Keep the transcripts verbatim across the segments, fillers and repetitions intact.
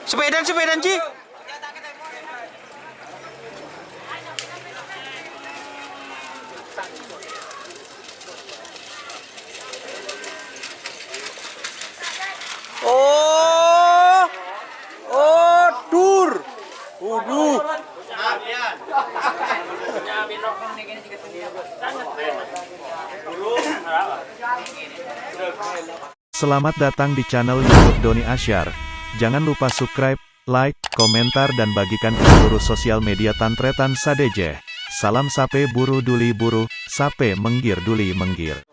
Sepèdana, sepèdana, Ji. Oh. Oh, dur. Waduh. Selamat datang di channel YouTube Doni Asyar. Jangan lupa subscribe, like, komentar, dan bagikan ke seluruh sosial media tan-tarètan sadhâjâ. Salam sapè buru duli buru, sapè mèngghir duli mèngghir.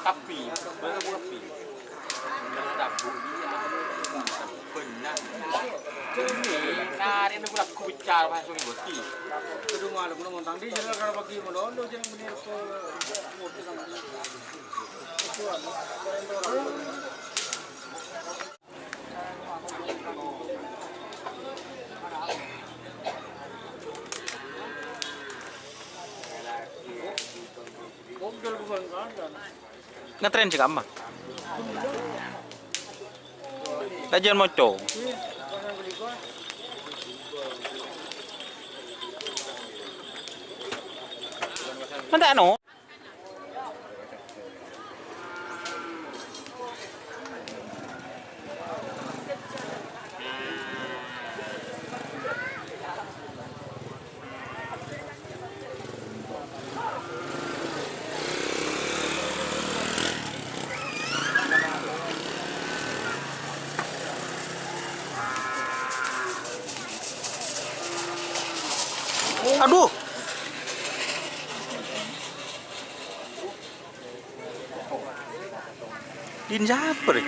Kabbhi, bâ'na kabbhi. Bhender. Narè'na ghulâ bicara bahasa Inggris. Kudu malu, kudu montang di jalan kalau pagi, mau dondo, jangan bener ke. Ngetrèn sè kamma. Lajân moco. Mantap, anu. Adhu. Dhin sapa rè?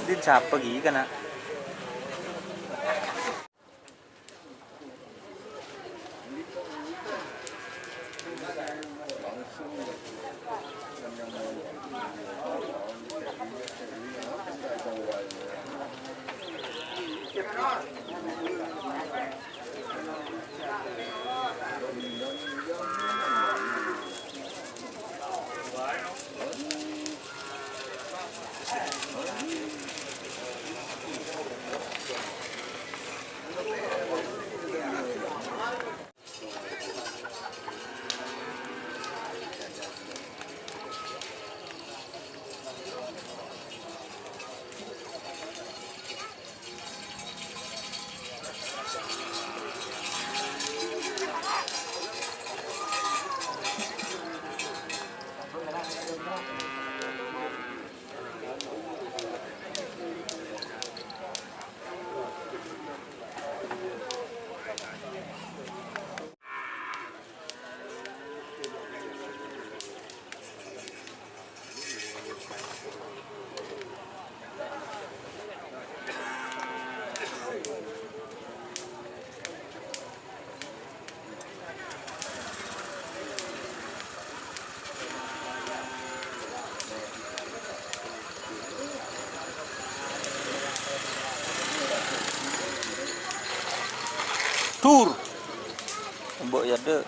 Dhin sapa ghi kana'? Dur. Mbok ya, Dek.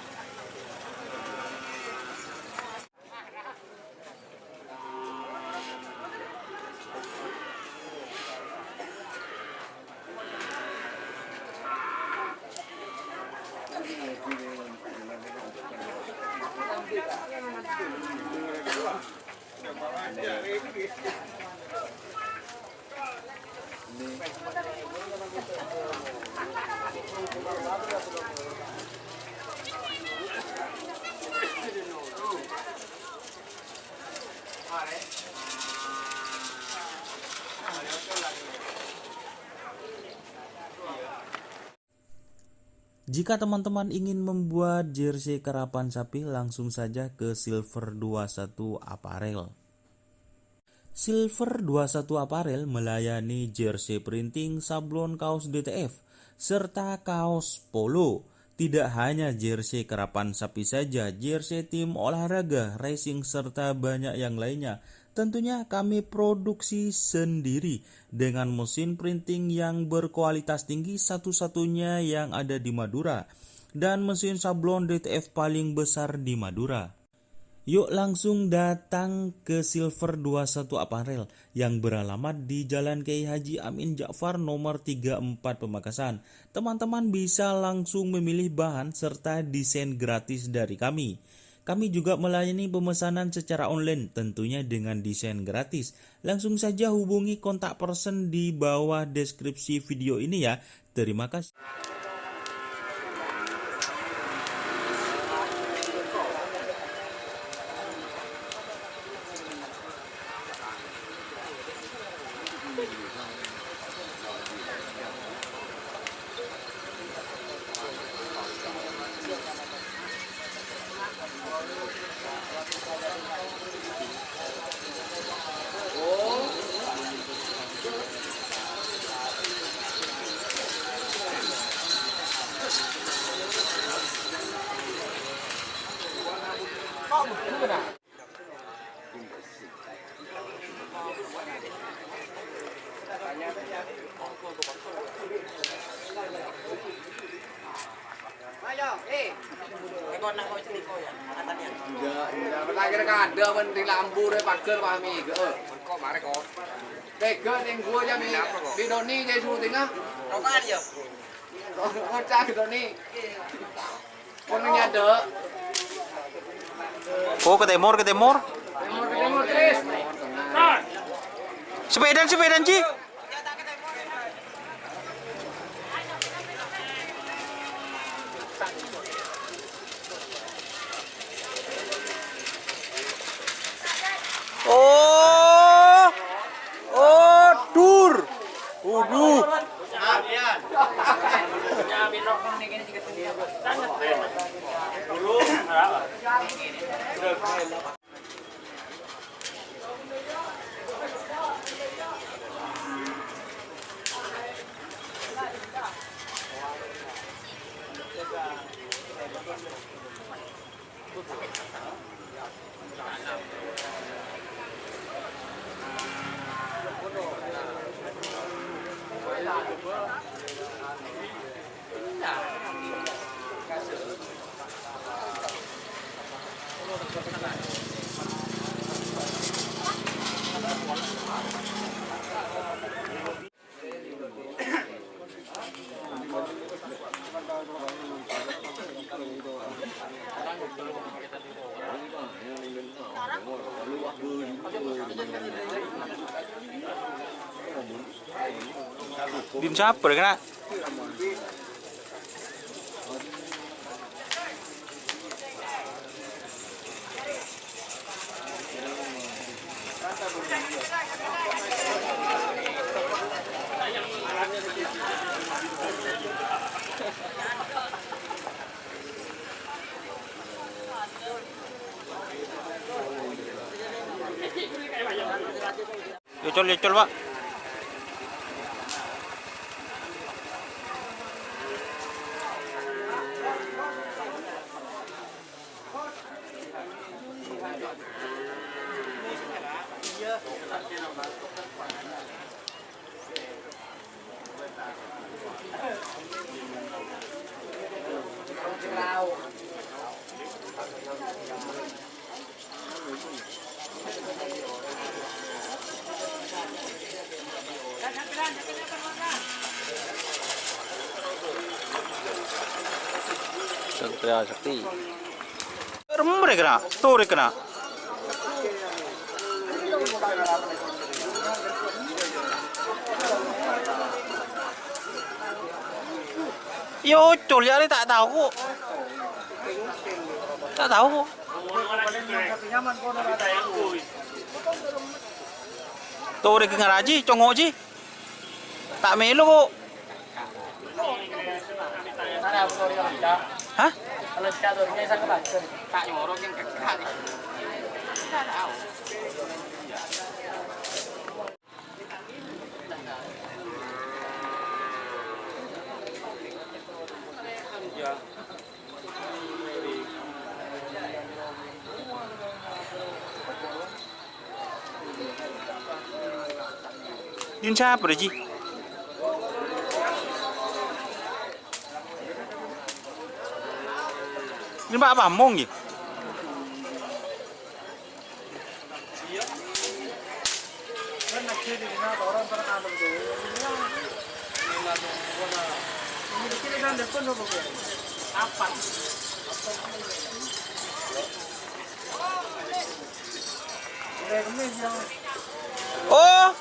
Jika teman-teman ingin membuat jersey karapan sapi, langsung saja ke Silver dua satu Apparel. Silver dua satu Apparel melayani jersey printing, sablon kaos D T F, serta kaos polo. Tidak hanya jersey karapan sapi saja, jersey tim olahraga, racing, serta banyak yang lainnya. Tentunya kami produksi sendiri dengan mesin printing yang berkualitas tinggi, satu-satunya yang ada di Madura, dan mesin sablon D T F paling besar di Madura. Yuk langsung datang ke Silver dua satu Apparel yang beralamat di Jalan Kiai Haji Amin Ja'far nomor tiga empat Pamekasan. Teman-teman bisa langsung memilih bahan serta desain gratis dari kami. Kami juga melayani pemesanan secara online, tentunya dengan desain gratis. Langsung saja hubungi kontak person di bawah deskripsi video ini ya. Terima kasih. Ayo, eh. Enggak, enggak. Kira kada men di lampu deh pagar pahami. Kok mare kok. Tega ning gua ya mi. Di Doni jadi syutingnya. Rokokan ya. Kocak Doni. Kono nyadek. Oh, ke timur, ke timur. Timur, ke timur, Tris. Sepedaan, sepedaan, Ji. Oh. Oh, dur. Waduh. Din sapa, Kak? Yocol, yocol, Pak. Satria Sakti. Remre kena, tore kena. Yo, col, ya, tak tahu kok. Tak tahu kok. Tore kena raji, congok ji. Ta' mèlo, Bu. Hah? Yun sapa, Ji? Ini Pak Pamong, ya? Oh.